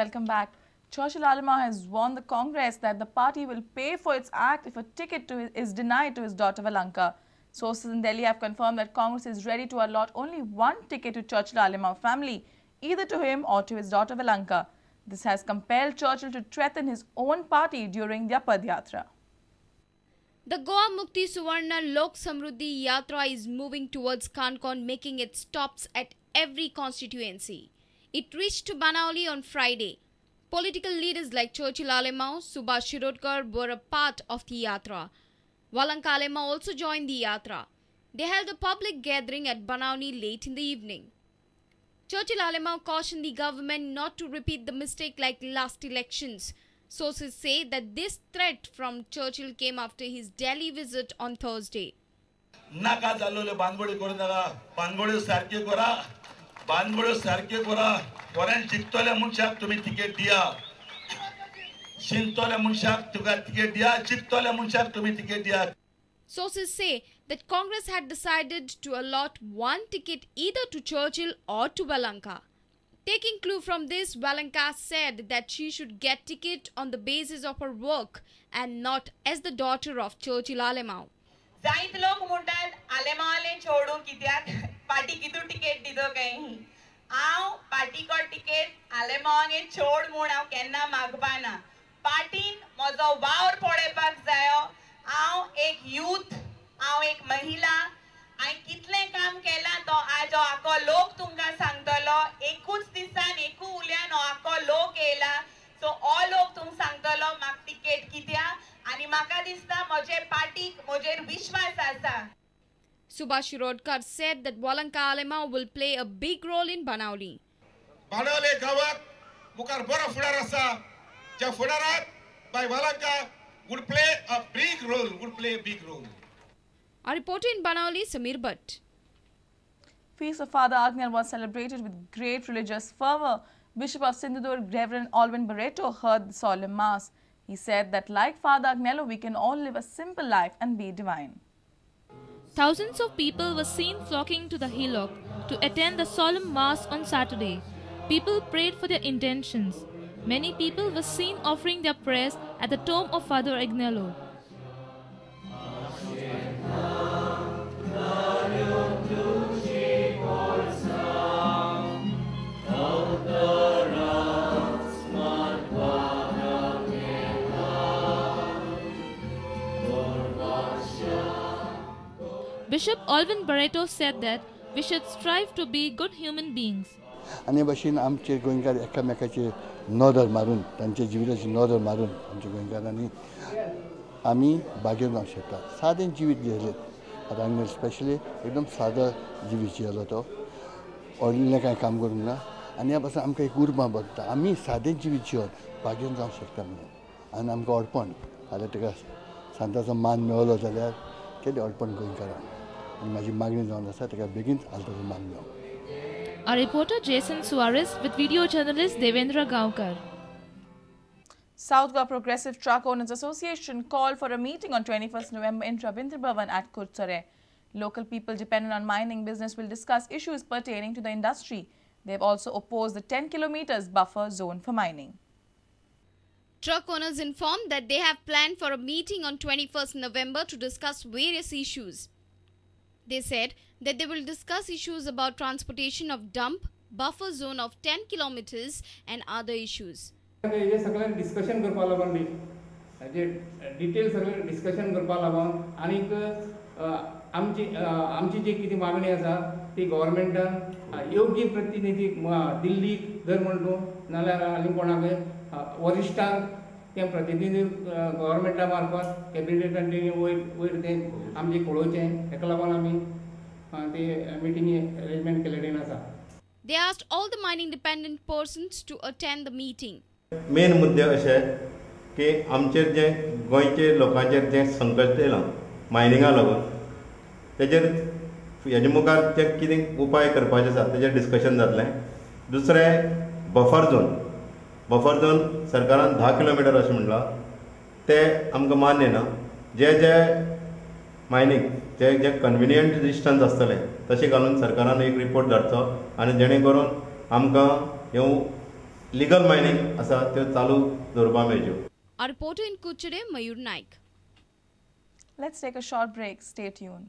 Welcome back. Churchill Alemao has warned the Congress that the party will pay for its act if a ticket is denied to his daughter Valanka. Sources in Delhi have confirmed that Congress is ready to allot only one ticket to Churchill Alemao family, either to him or to his daughter Valanka. This has compelled Churchill to threaten his own party during their Padyatra. The Goa Mukti Suvarna Lok Samruddhi Yatra is moving towards Canacona, making its stops at every constituency. It reached to Benaulim on Friday. Political leaders like Churchill Alemao, Subhash Shirodkar were a part of the Yatra. Valanka Alemao also joined the Yatra. They held a public gathering at Benaulim late in the evening. Churchill Alemao cautioned the government not to repeat the mistake like last elections. Sources say that this threat from Churchill came after his Delhi visit on Thursday. नाका जाल्लो बांदगोडी करू नाका, बांदगोड्यो सारक्यो करा, बांदगोड्यो सारक्यो करा. बरें जिखतल्या मनशाक तुमी तिकेट दिया, शिंकतल्या मनशाक तुका तिकेट दिया, जिखतल्या मनशाक तुमी तिकेट दिया. Sources say that Congress had decided to allot one ticket either to Churchill or to Valanka. Taking clue from this, Valanka said that she should get ticket on the basis of her work and not as the daughter of Churchill Alemao. जायत लोक म्हणटात आलेमावाले चेडूं कित्याक party कितू ticket दितो काय, हांव पार्टीको ticket आलेमावांगे चेड म्हूण हांव केन्ना मागपा ना. पार्टीन म्हजो वावर पळोवपाक जायो. हांव एक यूथ, हांव एक महिला, हांवें कितलें काम केलां तो आज हो आखो लोक तुमकां सांगतलो. एकूच दिसान एकू उल्यान हो आखो लोक येयला, सो हो लोक तुमकां सांगतलो म्हाका तिकेट कित्याक आनी म्हाका दिसता म्हजे पार्टीक म्हजेर विश्वास आसा. Subhash Shirodkar said that Valanka Alemao will play a big role in Benaulim. Benaulim गांवाक मुखार बरो फुडार आसा, ज्या फुडाराक बाय Valanka would play a big role, would play a big role. Our reporter in Benaulim, Samir Bhatt. Feast of Father Agnel was celebrated with great religious fervor. Bishop of Sindhudurg, Reverend Alvin Barreto, heard the solemn mass. He said that like Father Agnelo, we can all live a simple life and be divine. Thousands of people were seen flocking to the hillock to attend the solemn mass on Saturday. People prayed for their intentions. Many people were seen offering their prayers at the tomb of Father Agnelo. Bishop Alvin Barreto said that we should strive to be good human beings. आनी भशेन आमचे गोंयकार एकामेकाचेर नदर मारून, तांच्या जिविताची नदर मारून आमच्या गोंयकारांनी आमी भाग्य जावंक शकता. सादें जिवीत जियेलें. आतां आमगेर स्पेशली एकदम सादो जिवीत जियेलो, तो व्हडलें कांय काम करूंक ना. आनी ह्या पासून आमकां एक उर्बा बदता, आमी सादें जिवीत जिवन भाग्य जावंक शकता म्हणून. आनी आमकां अडपण फाल्यां ताका सांताचो मान मेळलो जाल्यार केदें अडपण गोंयकारांक. आनी म्हाजी मागणी जावन आसा ताका बेगीन आल्ताचो मान मेळो. Our reporter Jason Suarez with video journalist Devendra Gaonkar. South Goa Progressive Truck Owners Association called for a meeting on 21st November in Ravindra Bhavan at Curchorem. Local people dependent on mining business will discuss issues pertaining to the industry. They have also opposed the 10 kilometers buffer zone for mining. Truck owners informed that they have planned for a meeting on 21st November to discuss various issues. They said that they will discuss issues about transportation of dump, buffer zone of 10 kilometers and other issues. हे सगळें discussion करपाक लागून, detail सगळें discussion करपाक लागून आनीक आमची आमची जी कितें मागणी आसा ती गव्हर्मेंटान योग्य प्रतिनिधी दिल्लीक जर म्हण तूं नाल्यार आनी कोणाक वरिश्ठांक तें प्रतिनिधी गव्हर्मेंटा मार्फत कॅबिनेटान वयर वयर तें आमचें कळोवचें, हेका लागून आमी ते मिटींग अरेंजमेंट केल्लें आसा. They asked all the mining dependent persons to attend the meeting. Main मुद्दे अशे की आमचेर जे गोंयचे लोकांचेर जें संकश्ट येयलां मायनिंगा लागून तेजेर हेजे मुखार ते कितें उपाय करपाचे आसा तेजेर डिस्कशन जातलें. दुसरें बफर झोन, बफर झोन सरकारान 10 किलोमिटर अशें म्हणलां तें आमकां मान्य ना. जे जे मायनींग जे जे कन्विनियंट डिस्टन्स आसतलें तशें घालून सरकारान एक रिपोर्ट धाडचो आनी जेणे करून आमकां ह्यो लिगल मायनींग आसा त्यो चालू दवरपाक मेळच्यो. Our reporter in Curchorem, Mayur Naik. Let's take a short break. Stay tuned.